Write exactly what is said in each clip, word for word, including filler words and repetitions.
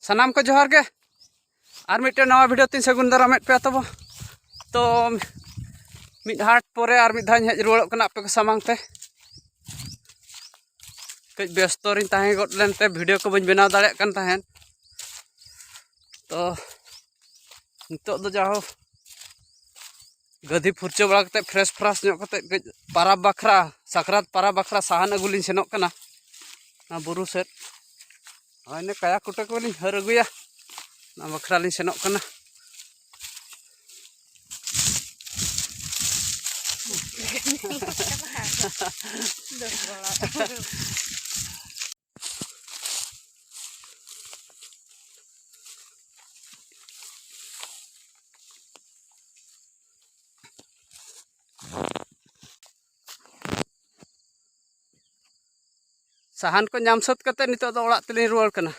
ᱥᱟᱱᱟᱢ ᱠᱚ ᱡᱚᱦᱟᱨ ᱜᱮ᱾ ᱟᱨ ᱢᱤᱫᱴᱮᱱ ᱱᱟᱣᱟ video ᱛᱤᱧ ᱥᱟᱹᱜᱩᱱ ᱫᱟᱨᱟᱢᱮᱫ ᱯᱮᱭᱟ ᱛᱟᱵᱚ᱾ ᱛᱚ, ᱢᱤᱫ ᱦᱟᱴ ᱯᱚᱨᱮ ᱟᱨ ᱢᱤᱫ ᱫᱷᱟᱣ ᱤᱧ ᱦᱮᱡ ᱨᱩᱣᱟᱹᱲᱚᱜ ᱠᱟᱱᱟ ᱟᱯᱮ ᱠᱚ ᱥᱟᱢᱟᱝ ᱛᱮ᱾ ᱠᱟᱹᱡ ᱵᱮᱥᱛᱚ ᱨᱤᱧ ᱛᱟᱦᱮᱸ ᱜᱚᱫ ᱞᱮᱱᱛᱮ video ᱠᱚ ᱵᱟᱹᱧ ᱵᱮᱱᱟᱣ ᱫᱟᱲᱮᱭᱟᱜ ᱠᱟᱱ ᱛᱟᱦᱮᱸᱫ᱾ ᱛᱚ, ᱱᱤᱛᱚᱜ ᱫᱚ ᱡᱟᱦᱳᱠ ᱜᱟᱹᱫᱷᱤ ᱯᱷᱩᱨᱪᱟᱹ ᱵᱟᱲᱟ ᱠᱟᱛᱮᱫ, fresh ᱯᱷᱨᱟᱥ ᱧᱚᱜ ᱠᱟᱛᱮᱫ, ᱠᱟᱹᱡ ᱯᱟᱨᱟᱵᱽ ᱵᱟᱠᱷᱨᱟ, ᱥᱟᱠᱨᱟᱛ ᱯᱟᱨᱟᱵᱽ ᱵᱟᱠᱷᱨᱟ ᱥᱟᱦᱟᱱ ᱟᱹᱜᱩ ᱞᱤᱧ ᱥᱮᱱᱚᱜ ᱠᱟᱱᱟ ᱚᱱᱟ ᱵᱩᱨᱩ ᱥᱮᱫ᱾ ᱦᱳᱭ, ᱤᱱᱟᱹ ᱠᱟᱭᱟ ᱠᱩᱴᱟᱹ ᱠᱚᱞᱤᱧ ᱦᱟᱹᱨ ᱟᱹᱜᱩᱭᱟ, ᱚᱱᱟ ᱵᱟᱠᱷᱨᱟ ᱞᱤᱧ ᱥᱮᱱᱚᱜ ᱠᱟᱱᱟ᱾ ᱥᱟᱦᱟᱱ ᱠᱚ ᱧᱟᱢ ᱥᱟᱹᱛ ᱠᱟᱛᱮ ᱱᱤᱛᱚᱜ ᱫᱚ ᱚᱲᱟᱜ ᱛᱮᱞᱤᱧ ᱨᱩᱣᱟᱹᱲ ᱠᱟᱱᱟ᱾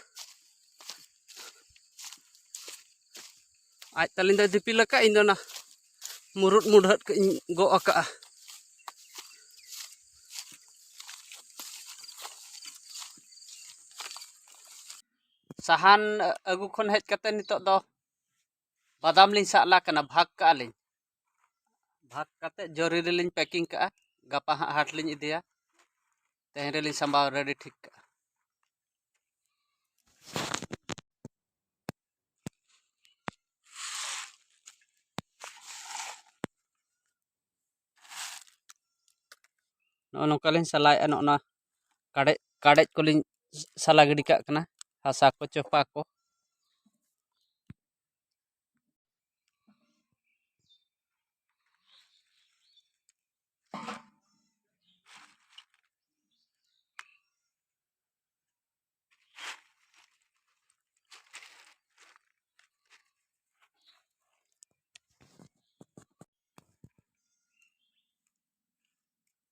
ᱟᱡ ᱛᱟᱹᱞᱤᱧ ᱫᱚᱭ ᱫᱤᱯᱤᱞ ᱟᱠᱟᱫ, ᱤᱧ ᱫᱚ ᱚᱱᱟ ᱢᱩᱨᱩᱫ ᱢᱩᱰᱷᱟᱹᱫ ᱠᱟᱜ ᱤᱧ ᱜᱚᱜ ᱟᱠᱟᱜᱼᱟ᱾ ᱥᱟᱦᱟᱱ ᱟᱹᱜᱩ ᱠᱷᱚᱱ ᱦᱮᱡ ᱠᱟᱛᱮ ᱱᱤᱛᱚᱜ ᱫᱚ ᱵᱟᱫᱟᱢ ᱞᱤᱧ ᱥᱟᱜ ᱞᱟ ᱠᱟᱱᱟ, ᱵᱷᱟᱜᱽ ᱠᱟᱜᱼᱟ ᱞᱤᱧ᱾ ᱵᱷᱟᱜᱽ ᱠᱟᱛᱮ ᱡᱚᱨᱤ ᱨᱮᱞᱤᱧ packing ᱠᱟᱜᱼᱟ, ᱜᱟᱯᱟ ᱦᱟᱸᱜ ᱦᱟᱴ ᱞᱤᱧ ᱤᱫᱤᱭᱟ᱾ ᱛᱮᱦᱮᱧ ᱨᱮᱞᱤᱧ ᱥᱟᱢᱵᱟᱣ ready ᱴᱷᱤᱠ ᱠᱟᱜᱼᱟ᱾ ᱱᱚᱜᱼᱚ ᱱᱚᱝᱠᱟ ᱞᱤᱧ ᱥᱟᱞᱟᱭᱮᱫᱼᱟ, ᱱᱚᱜᱼᱚ ᱱᱚᱣᱟ ᱠᱟᱰᱮᱡ, ᱠᱟᱰᱮᱡ ᱠᱚᱞᱤᱧ ᱥᱟᱞᱟ ᱜᱤᱰᱤ ᱠᱟᱜ ᱠᱟᱱᱟ, ᱦᱟᱥᱟ ᱠᱚ, ᱪᱚᱯᱟ ᱠᱚ᱾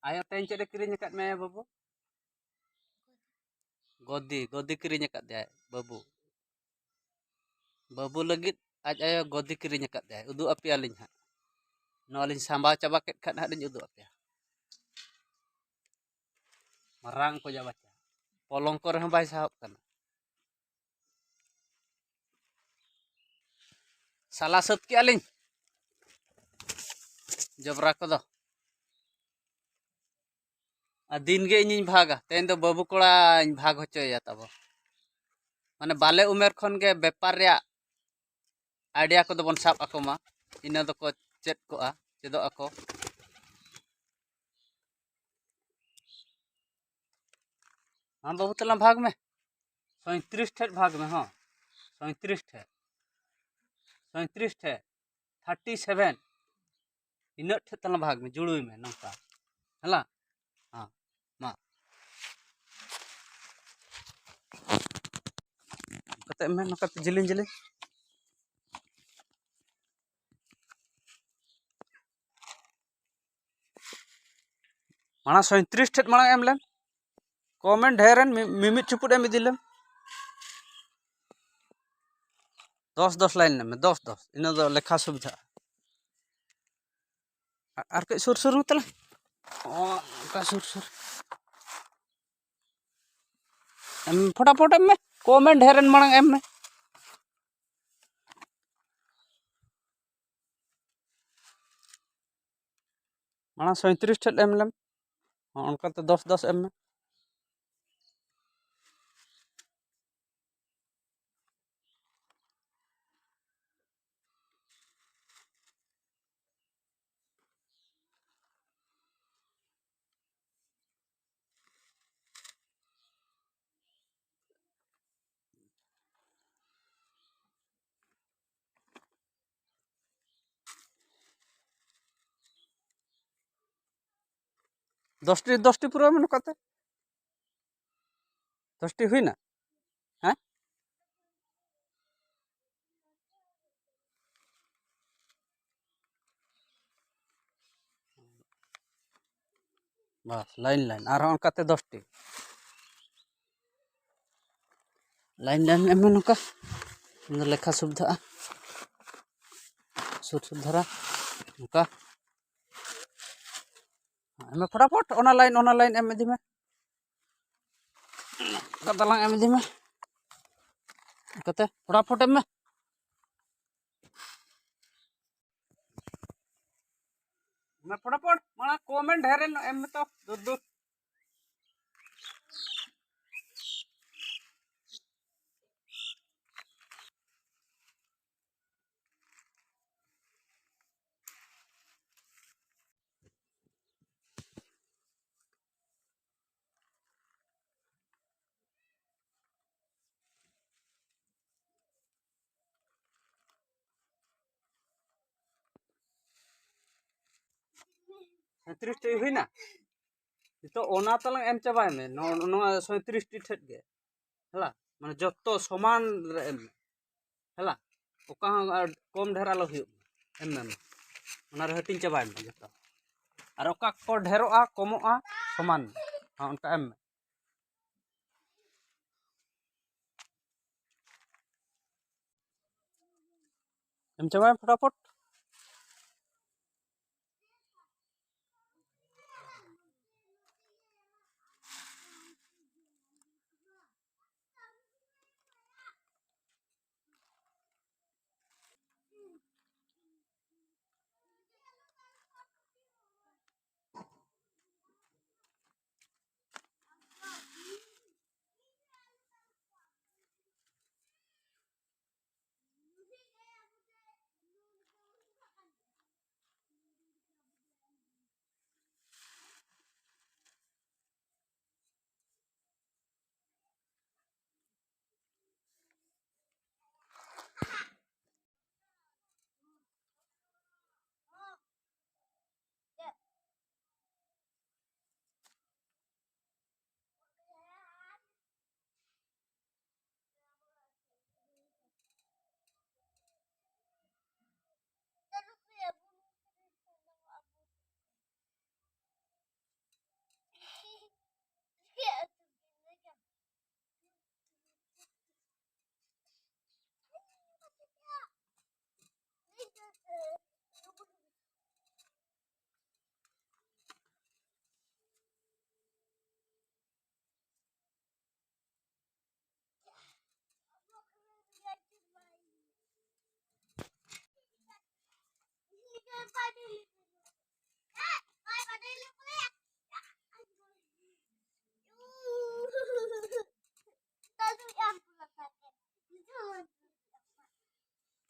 ᱟᱭᱳ, ᱛᱮᱦᱮᱧ ᱪᱮᱫ ᱮ ᱠᱤᱨᱤᱧ ᱟᱠᱟᱫ ᱢᱮᱭᱟ ᱵᱟᱹᱵᱩ? ᱜᱚᱫᱤ, ᱜᱚᱫᱤ ᱠᱤᱨᱤᱧ ᱟᱠᱟᱫ ᱫᱮᱭᱟᱭ ᱵᱟᱹᱵᱩ᱾ ᱵᱟᱹᱵᱩ ᱞᱟᱹᱜᱤᱫ ᱟᱡ ᱟᱭᱳ ᱜᱚᱫᱤ ᱠᱤᱨᱤᱧ ᱟᱠᱟᱫ ᱫᱮᱭᱟᱭ᱾ ᱩᱫᱩᱜ ᱟᱯᱮᱭᱟᱞᱤᱧ ᱦᱟᱸᱜ᱾ ᱱᱚᱣᱟ ᱞᱤᱧ ᱥᱟᱢᱵᱟᱣ ᱪᱟᱵᱟ ᱠᱮᱫ ᱠᱷᱟᱱ ᱦᱟᱸᱜ ᱞᱤᱧ ᱩᱫᱩᱜ ᱟᱯᱮᱭᱟ᱾ ᱢᱟᱨᱟᱝ ᱠᱚᱡᱟ ᱵᱟᱪᱪᱟ᱾ ᱯᱚᱞᱚᱝ ᱠᱚᱨᱮ ᱦᱚᱸ ᱵᱟᱭ ᱥᱟᱦᱚᱵ ᱠᱟᱱᱟ᱾ ᱥᱟᱞᱟ ᱥᱟᱹᱛ ᱠᱮᱜᱼᱟ ᱞᱤᱧ ᱡᱚᱵᱽᱨᱟ ᱠᱚᱫᱚ᱾ ᱟᱨ ᱫᱤᱱ ᱜᱮ ᱤᱧᱤᱧ ᱵᱷᱟᱜᱟ᱾ ᱛᱮᱦᱮᱧ ᱫᱚ ᱵᱟᱹᱵᱩ ᱠᱚᱲᱟᱧ ᱵᱷᱟᱜᱽ ᱦᱚᱪᱚᱭᱮᱭᱟ ᱛᱟᱵᱚ᱾ ᱢᱟᱱᱮ ᱵᱟᱞᱮ ᱩᱢᱮᱨ ᱠᱷᱚᱱ ᱜᱮ ᱵᱮᱯᱟᱨ ᱨᱮᱭᱟᱜ ᱟᱭᱰᱤᱭᱟ ᱠᱚᱫᱚ ᱵᱚᱱ ᱥᱟᱵ ᱟᱠᱚ ᱢᱟ, ᱤᱱᱟᱹ ᱫᱚᱠᱚ ᱪᱮᱫ ᱠᱚᱜᱼᱟ, ᱪᱮᱫᱚᱜ ᱟᱠᱚ᱾ ᱟᱢ ᱵᱟᱹᱵᱩ ᱛᱟᱞᱟᱝ ᱵᱷᱟᱜᱽ ᱢᱮ, ᱥᱚᱭᱛᱨᱤᱥ ᱴᱷᱮᱡ ᱵᱷᱟᱜᱽ ᱢᱮ᱾ ᱦᱚᱸ, ᱥᱚᱭᱛᱨᱤᱥ ᱴᱷᱮᱡ, ᱥᱚᱭᱛᱨᱤᱥ ᱴᱷᱮᱡ, ᱛᱷᱟᱨᱴᱤ ᱥᱮᱵᱷᱮᱱ, ᱤᱱᱟᱹᱜ ᱴᱷᱮᱡ ᱛᱟᱞᱟᱝ ᱵᱷᱟᱜᱽ ᱢᱮ, ᱡᱩᱲᱩᱭ ᱢᱮ ᱱᱚᱝᱠᱟ᱾ ᱦᱮᱞᱟ? ᱦᱮᱸ, ᱢᱟ᱾ ᱠᱟᱛᱮ ᱢᱮ ᱱᱚᱝᱠᱟ ᱡᱤᱞᱤᱧ ᱡᱤᱞᱤᱧ᱾ ᱢᱟᱲᱟᱝ ᱥᱚᱭᱛᱨᱤᱥ ᱴᱷᱮᱡ ᱢᱟᱲᱟᱝ ᱮᱢ ᱞᱮᱢ᱾ ᱠᱚᱢᱮᱱ ᱰᱷᱮᱨ ᱮᱱ, ᱢᱤ-, ᱢᱤᱢᱤᱫ ᱪᱩᱯᱩᱫ ᱮᱢ ᱤᱫᱤ ᱞᱮᱢ᱾ ᱫᱚᱥ ᱫᱚᱥ ᱞᱟᱭᱤᱱ ᱮᱢ ᱢᱮ, ᱫᱚᱥ ᱫᱚᱥ, ᱤᱱᱟᱹ ᱫᱚ ᱞᱮᱠᱷᱟ ᱥᱩᱵᱤᱫᱷᱟᱜᱼᱟ᱾ ᱟ-, ᱟᱨ ᱠᱟᱹᱡ ᱥᱩᱨ ᱥᱩᱨ ᱢᱮ ᱛᱟᱞᱟᱝ᱾ ᱚ, ᱚᱱᱠᱟ ᱥᱩᱨ ᱥᱩᱨ᱾ ᱮᱢ, ᱯᱷᱚᱴᱟᱯᱷᱚᱴ ᱮᱢ ᱢᱮ, ᱠᱚᱢᱮᱱ ᱰᱷᱮᱨ ᱮᱱ ᱢᱟᱲᱟᱝ ᱮᱢ ᱢᱮ᱾ ᱢᱟᱲᱟᱝ ᱥᱚᱭᱛᱨᱤᱥ ᱴᱷᱮᱡ ᱮᱢ ᱞᱮᱢ᱾ ᱦᱚᱸ, ᱚᱱᱠᱟᱛᱮ ᱫᱚᱥ ᱫᱚᱥ ᱮᱢ ᱢᱮ᱾ ᱫᱚᱥᱴᱤ, ᱫᱚᱥᱴᱤ ᱯᱩᱨᱟᱹᱣ ᱢᱮ ᱱᱚᱝᱠᱟᱛᱮ᱾ ᱫᱚᱥᱴᱤ ᱦᱩᱭᱱᱟ? ᱦᱮᱸ? ᱵᱟᱥ, ᱞᱟᱭᱤᱱ ᱞᱟᱭᱤᱱ᱾ ᱟᱨᱦᱚᱸ ᱚᱱᱠᱟᱛᱮ ᱫᱚᱥᱴᱤ᱾ ᱞᱟᱭᱤᱱ ᱞᱟᱭᱤᱱ ᱮᱢ ᱢᱮ ᱱᱚᱝᱠᱟ᱾ ᱚᱱᱟ ᱞᱮᱠᱷᱟ ᱥᱩᱵᱤᱫᱷᱟᱜᱼᱟ᱾ ᱥᱩᱨ ᱥᱩᱨ ᱫᱷᱟᱨᱟ᱾ ᱱᱚᱝᱠᱟ᱾ ᱮᱢ ᱢᱮ ᱯᱷᱚᱴᱟᱯᱷᱚᱴ᱾ ᱚᱱᱟ ᱞᱟᱭᱤᱱ, ᱚᱱᱟ ᱞᱟᱭᱤᱱ ᱮᱢ ᱤᱫᱤ ᱢᱮ᱾ ᱚᱱᱠᱟ ᱫᱟᱞᱟᱝ ᱮᱢ ᱤᱫᱤ ᱢᱮ᱾ ᱚᱱᱠᱟᱛᱮ ᱯᱷᱚᱴᱟᱯᱷᱚᱴ ᱮᱢ ᱢᱮ᱾ ᱯᱚᱴᱟᱯᱚᱴ ᱢᱟᱲᱟᱝ ᱠᱚᱢᱮᱱᱴ ᱰᱷᱮᱨ ᱮᱢ ᱢᱮ ᱛᱚ, ᱫᱩ ᱫᱩ᱾ ᱥᱟᱸᱭᱛᱨᱤᱥ ᱴᱤ ᱦᱩᱭᱱᱟ᱾ ᱱᱤᱛᱚᱜ ᱚᱱᱟ ᱛᱟᱞᱟᱝ ᱮᱢ ᱪᱟᱵᱟᱭ ᱢᱮ, ᱱᱚ-, ᱱᱚᱣᱟ ᱥᱟᱸᱭᱛᱨᱤᱥ ᱴᱤ ᱴᱷᱮᱡ ᱜᱮ, ᱦᱮᱞᱟ, ᱢᱟᱱᱮ ᱡᱚᱛᱚ ᱥᱚᱢᱟᱱ ᱨᱮ ᱮᱢ ᱢᱮ, ᱦᱮᱞᱟ᱾ ᱚᱠᱟ ᱦᱚᱸ ᱟᱨ ᱠᱚᱢ ᱰᱷᱮᱨ ᱟᱞᱚ ᱦᱩᱭᱩᱜ ᱢᱟ, ᱮᱢ ᱢᱮ ᱢᱟ᱾ ᱚᱱᱟ ᱨᱮ ᱦᱟᱹᱴᱤᱧ ᱪᱟᱵᱟᱭ ᱢᱮ ᱡᱚᱛᱚ, ᱟᱨ ᱚᱠᱟ ᱠᱚ ᱰᱷᱮᱨᱚᱜᱼᱟ, ᱠᱚᱢᱚᱜᱼᱟ, ᱥᱚᱢᱟᱱ ᱢᱮ᱾ ᱦᱚᱸ, ᱚᱱᱠᱟ ᱮᱢ ᱢᱮ᱾ ᱮᱢ ᱪᱟᱵᱟᱭ ᱢᱮ ᱯᱷᱚᱴᱟᱯᱷᱚᱴ᱾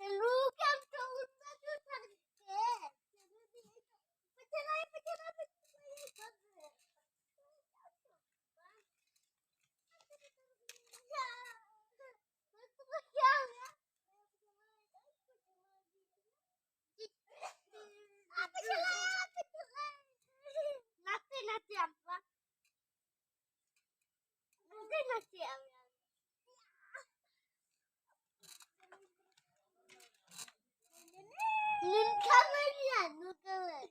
Look at the little thing. Pachalai, pachalai, pachalai. Nasi, nasi apa? Nasi, nasi apa? Nun kamar ya, nun kamar.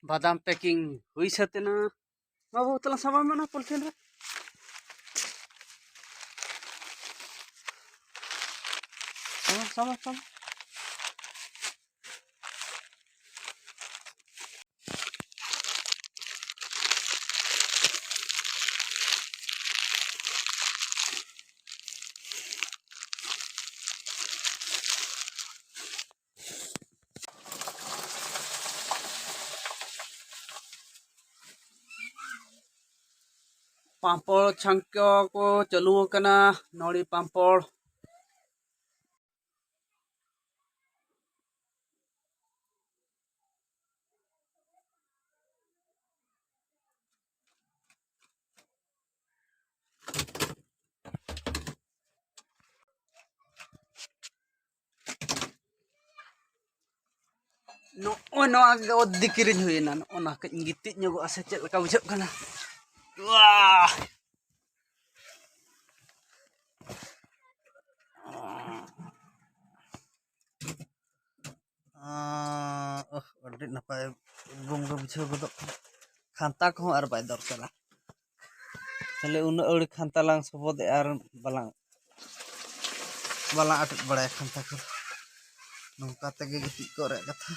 ᱵᱟᱫᱟᱢ ᱯᱮᱠᱤᱝ ᱦᱩᱭ ᱥᱟᱹᱛ ᱮᱱᱟ᱾ ᱵᱟᱹᱵᱩ, ᱛᱟᱞᱟᱝ ᱥᱟᱢᱟᱜ ᱢᱮ ᱚᱱᱟ ᱯᱚᱞᱤᱛᱷᱤᱱ ᱨᱮ᱾ ᱥᱟᱢᱟᱜ, ᱥᱟᱢᱟᱜ, ᱥᱟᱢᱟᱜ᱾ ᱯᱟᱢᱯᱚᱲ ᱪᱷᱟᱝᱠᱚ ᱠᱚ ᱪᱟᱹᱞᱩ ᱟᱠᱟᱱᱟ, ᱱᱚᱲᱤ ᱯᱟᱢᱯᱚᱲ᱾ ᱱᱚᱜᱼᱚᱭ ᱱᱚᱣᱟ ᱜᱮ ᱚᱛ ᱫᱤᱠᱤᱨᱤᱧ ᱦᱩᱭᱮᱱᱟ᱾ ᱱᱚᱜᱼᱚ ᱱᱟ ᱠᱟᱹᱡ ᱤᱧ ᱜᱤᱛᱤᱡ ᱧᱚᱜᱚᱜᱼᱟ ᱥᱮ ᱪᱮᱫ ᱞᱮᱠᱟ ᱵᱩᱡᱷᱟᱹᱜ ᱠᱟᱱᱟ᱾ ᱣᱟᱦ! ᱟᱸ, ᱳᱦ, ᱟᱹᱰᱤ ᱱᱟᱯᱟᱭ ᱩᱫᱽᱜᱚᱢ ᱜᱮ ᱵᱩᱡᱷᱟᱹᱣ ᱜᱚᱫᱚᱜ ᱠᱟᱱᱟ᱾ ᱠᱷᱟᱱᱛᱟ ᱠᱚᱦᱚᱸ ᱟᱨ ᱵᱟᱭ ᱫᱚᱨᱠᱟᱨᱟ᱾ ᱠᱷᱟᱹᱞᱤ ᱩᱱᱟᱹᱜ ᱟᱹᱣᱲᱤ ᱠᱷᱟᱱᱛᱟ ᱞᱟᱝ ᱥᱚᱵᱚᱫᱮᱜᱼᱟ ᱟᱨ ᱵᱟᱞᱟᱝ, ᱵᱟᱞᱟᱝ ᱟᱴᱮᱫ ᱵᱟᱲᱟᱭᱟ ᱠᱷᱟᱱᱛᱟ ᱠᱚ᱾ ᱱᱚᱝᱠᱟ ᱛᱮᱜᱮ ᱜᱤᱛᱤᱡ ᱠᱚᱜ ᱨᱮᱭᱟᱜ ᱠᱟᱛᱷᱟ᱾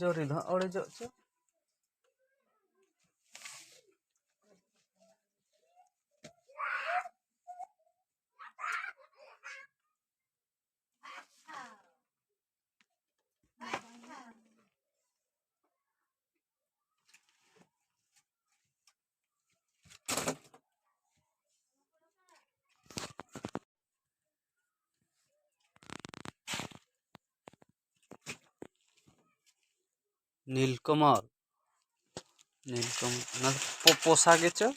ᱡᱚᱨᱤ ᱫᱚ ᱦᱟᱸᱜ ᱚᱲᱮᱡᱚᱜ ᱪᱚ᱾ নীলকমল, নীলকমল, ᱚᱱᱟ ᱫᱚ ᱯᱚ-, ᱯᱚᱥᱟ ᱜᱮᱪᱚ?